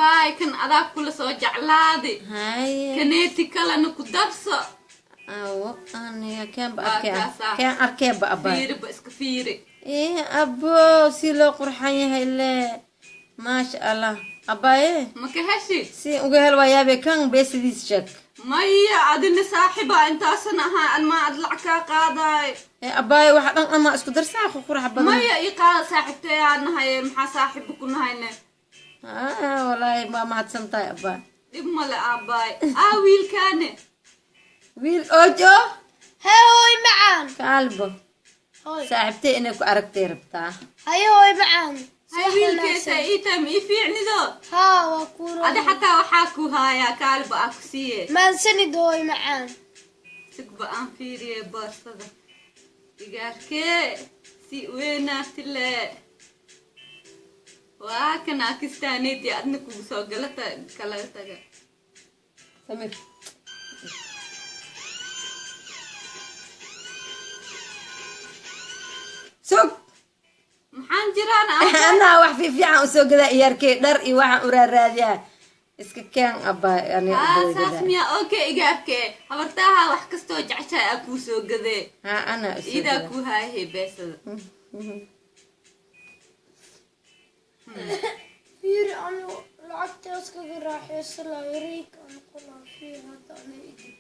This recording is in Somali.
Abaay, kan adaa kula soo jeclaadi. Haye. Kaneeti kalena ku darso. Awo, aniga keenba Waa arkee. kaasaa. Keen arkeeba, abaay. Fiiriba, iska fiiri. Eh, abo, si loo qurxan yahay le, maasha Allah, abaaye. Ma ka heshi? Si uga hel waayaabe, kan beesidiis sheeg. Maya, adina saaxiba intaasan ahaa anmaa ad lacag kaa qaadaay. Eh, abaaye, waxa dhan ama isku darsaa ku qurux badan. Maya, ii qaada, saaxiibtayaan nahay, maxaa saaxiiba ku nahayne? Ah, walaahi waa mahadsan tahay, abaa. Dhib male, aabbaay. Aa, wiilkaane. Wiil ojo. Hee, hooy macaan. Kaalbo. Hooy. Saaxiibtay inay ku aragtay rabtaa. Haye, hooy macaan. Hay, wiilkeesa ii tahay, ma ii fiicnido? Haa, waa kuuro. Adi xataa waxaa ku haayaa kaaliba aa ku siiye. Maadsanid, hooy macaan. Sigba aan fiiriye boorsada igaarkee si weynaatile. Waa kana akistaaneeti adna kugu soo gala kala taga. Samir. Sug. Maxaan jiraan? Anaa wax fiifiican usoo gadaa iyaarkey, dhar iyo waxaan u raaraadiyaa. Iska keen, abaa, aniga Aa, u saas gadaa. Miya? Okay, igaarkee, habartaaha wax kastoo jeceshahay aa kuu soo gadee. Ha, anaa usoo iidaa gadaa. Kuu haayahey beesada. Fiiri, anigu lacagtaas kaga raaxaysan lahaa, riik aan qolaa. Fiiri hadda aniga idib.